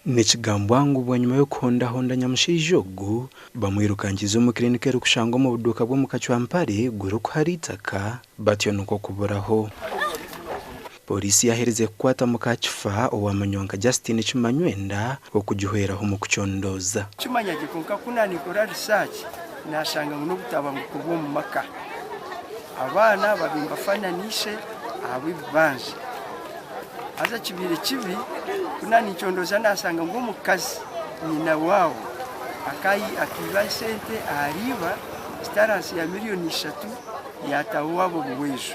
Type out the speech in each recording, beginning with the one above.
Nikigambwa ngu bwanyima y'okuhondahonda nyamushaija ogu, bamwirukangiize omu kilinika erikushangwa omu buduuka bw'omu Kacwampare gurikuhara eitaka batyo nikwo kuburaho. Pooriisi yaherize kukwata muka Kifa owamanywa nka Justine Kimanywenda okugihweraho omu kucondooza. Kimanya gye kwonka ku nanikora research nashanga ngu n'obutabanguko bw'omu maka. Abaana babaire nibafana na ishe ahabw'ebibanja. Haza kibaire kibi ku nanincondoza nashanga ngu omukazi nyina waabo akaiba esente ahari iba zitari ahansi ya miriyoni ishatu yataaha owaabo buweejo.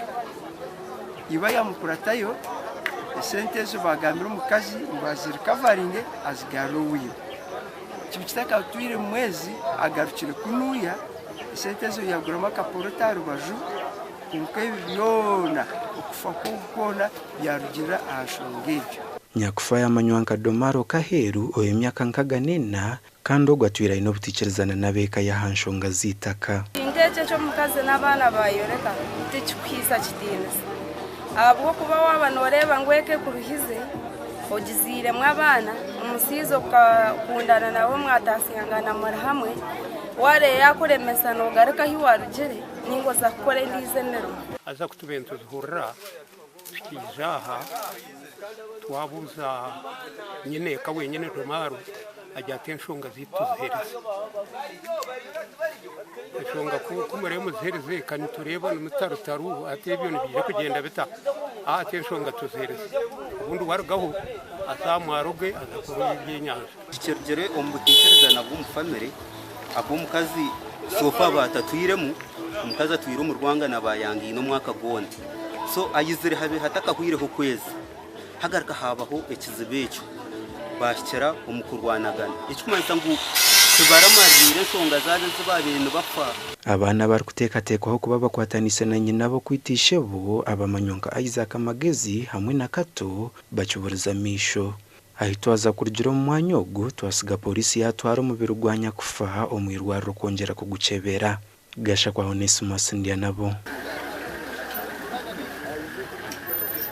Iba yamukuratayo esente ezo bagambira omukazi ngu azirikavaringe azigarure owa iba. Kibi kitakatwire mwezi agarukire kunuya esente ezo yaguramu akapoloti aha rubaju kwonka ebi byona okufa kwe kwona byarugirira aha nshonga egyo. Nyakufa yamanywa nka Domaro Kaheru ow'emyaka nkaga n'ena kandi ogwo atwire aine obutaikirizana n'ab'eka ye aha nshonga z'eitaka. Ekintu eki eky'omukazi n'abaana baayoreka tikikuhaisa kitiinisa ahabw'okuba waaba nooreeba ngu eka ekuruhize ogizairemu abaana, omushaija okakundana nawe mwataasingana muri hamwe, waareeba yaakuremesa noogaruka ahu waarugire nainga oza kukora endiijo emirimo. Haza ku tubaire nituzihurira tukiija aha twabuuza nyineeka wenyine Domaro agira ati enshonga zaitu tuziheereze. Enshonga ku murebe muziheereze ka nitureeba nimutarutaru hati ebyo nibiija kugyenda bita? Ati enshonga tuziheereze. Obundi warugaho aza aha mwaro gwe aza kuroba ebyenyanja. Kirugire omu butaikirizana bw'omu famire ahabw'omukazi so far batatwiremu, omukazi atwire omu rwangano abayangaine omwaka gwona so ayizire habe hatakahwireho okwezi hagaruka habaho ekizibu ekyo bahikira omu kurwanagana ekikumanyisa ngu tibaramaririire enshonga zaabo ezi babaire nibafa. Abaana abarikuteekateekwaho kuba bakwataniise na nyinabo kwita ishebo abamanywa nka Isaac Magezi hamwe na Kato bakiburize amaisho. Ahi twaza kurugira omu mwanya ogu, twasiga pooriisi yaatwara omubiri gwa nyakufa omu irwariro kwongyera kugukyebera. Gashakwa Onesmus Ndyanabo.